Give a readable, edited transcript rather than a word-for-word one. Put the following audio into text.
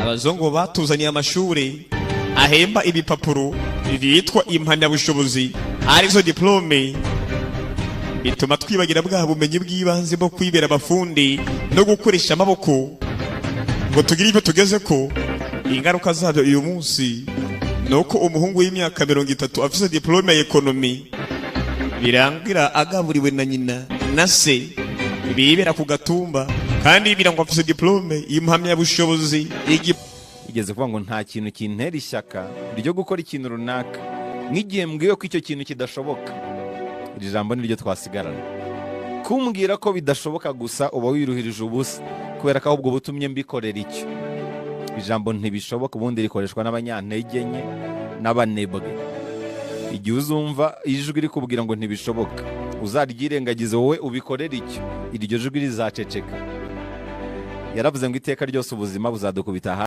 Abazungu batuzaniye amashuri ahemba ibipapuro byitwa impamyabushobozi, arizo diplôme, bituma twibagira bwa bumenyi bw'ibanze bwo kwibera abafundi no gukoresha amaboko ngo tugire ibyo tugeze ko. Ingaruka zabyo uyu munsi ni uko umuhungu w'imyaka 30 afise diplôme ya économie, birangira agaburiwe na nyina na se bibera ku gatumba, kandi birangwa afise diplôme, impamyabushobozi. Igeze kuvuga ngo nta kintu kintera ishyaka ryo gukora ikintu runaka nk'igihe mbwiwe ko icyo kintu kidashoboka. Iri jambo niryo twasigarana. Kumbwira ko bidashoboka gusa, uba wiruhirije ubusa, kubera ko ahubwo uba utumye mbikorera icyo. Ijambo "ntibishoboka" ubundi rikoreshwa n'abanyantege nke n'abanebwe. Igihe uzumva ijwi rikubwira ngo ntibishoboka, uzaryirengagize, wowe ubikorere icyo, iryo jwi rizaceceka. Yaravuze ngo iteka ryose ubuzima buzadukubita hasi.